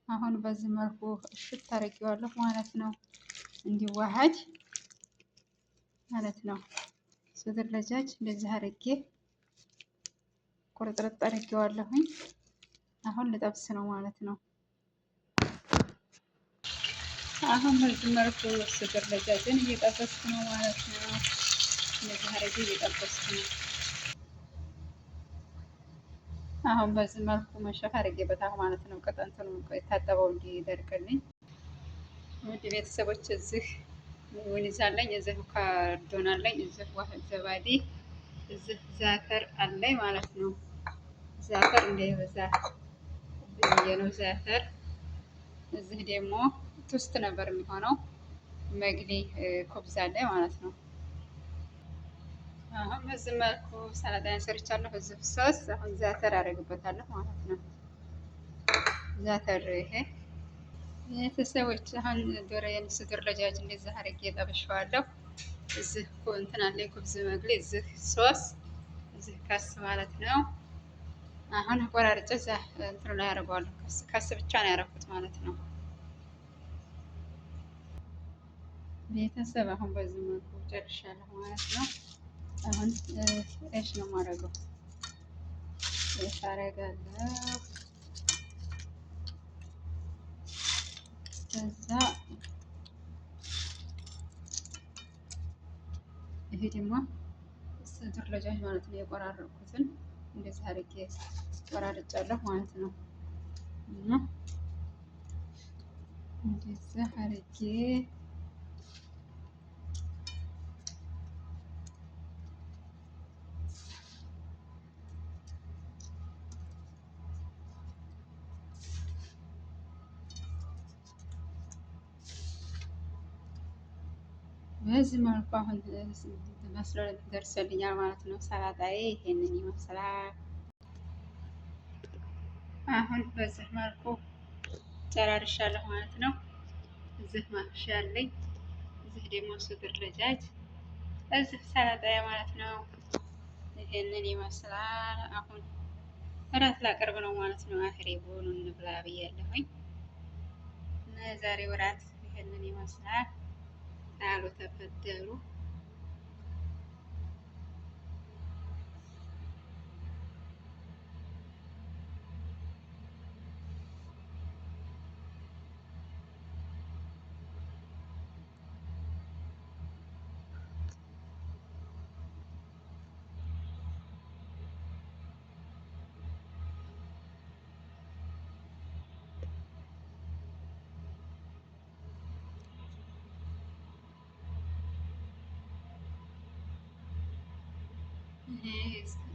አሁን በዚህ መልኩ እሽት አደርጌዋለሁ ማለት ነው፣ እንዲዋሃድ ማለት ነው። صدر دجاج እንደዚህ አድርጌ ቁርጥርጥ አድርጌዋለሁኝ። አሁን ልጠብስ ነው ማለት ነው። አሁን በዚህ መልኩ صدر دجاج ን እየጠበስኩ ነው ማለት ነው። እንደዚህ አድርጌ እየጠበስኩ ነው። አሁን በዚህ መልኩ منشف አድርጌበታል ማለት ነው። ቅጥንትኑ የታጠበው እንዲደርቅልኝ። ውድ ቤተሰቦች እዚህ ونيز አለኝ፣ እዚህ كردون አለኝ፣ እዚህ زبادي፣ እዚህ زعتر አለኝ ማለት ነው። زعتر እንዳይበዛ ብዬ ነው زعتر። እዚህ ደግሞ toast ነበር የሚሆነው مقلي خبز አለኝ ማለት ነው። አሁን በዚህ መልኩ ሰላጣን ሰርቻለሁ። እዚህ ሶስ አሁን زعتر አደርግበታለሁ ማለት ነው። زعتر ይሄ ቤተሰቦች አሁን ዶሮዬን صدر دجاج እንደዚህ አድርጌ ጠብሼዋለሁ። እዚህ እንትን አለኝ خبز مقلي፣ እዚህ ሶስ፣ እዚህ خس ማለት ነው። አሁን ቆራርጬ እዛ እንትኑ ላይ አደርገዋለሁ። خس ብቻ ነው ያደረኩት ማለት ነው። ቤተሰብ አሁን በዚህ መልኩ ጨርሻለሁ ማለት ነው። አሁን عيش ነው የማደርገው። عيش አደርጋለሁ። ከዛ ይሄ ደግሞ صدر دجاج ማለት ነው። የቆራረጥኩትን እንደዚህ አድርጌ ቆራርጫለሁ ማለት ነው። እና እንደዚህ አድርጌ በዚህ መልኩ አሁን መስሎ ደርሶልኛል ማለት ነው። ሰላጣዬ ይሄንን ይመስላል። አሁን በዚህ መልኩ ጨራርሻለሁ ማለት ነው። እዚህ ማፍሻ አለኝ፣ እዚህ ደግሞ صدر دجاج፣ እዚህ ሰላጣዬ ማለት ነው። ይሄንን ይመስላል። አሁን እራት ላቀርብ ነው ማለት ነው። አህሬ ቦኑ እንብላ ብያለሁኝ እና የዛሬው እራት ይሄንን ይመስላል። تعالوا تفضلوا።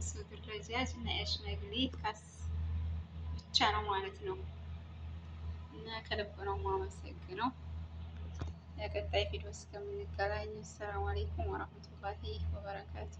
صدر دجاج እና عيش مقلي خس ብቻ ነው ማለት ነው። እና ከልብ ነው የማመሰግነው። የቀጣይ ቪዲዮ እስከምንገናኝ السلام عليكم ورحمة الله وبركاته።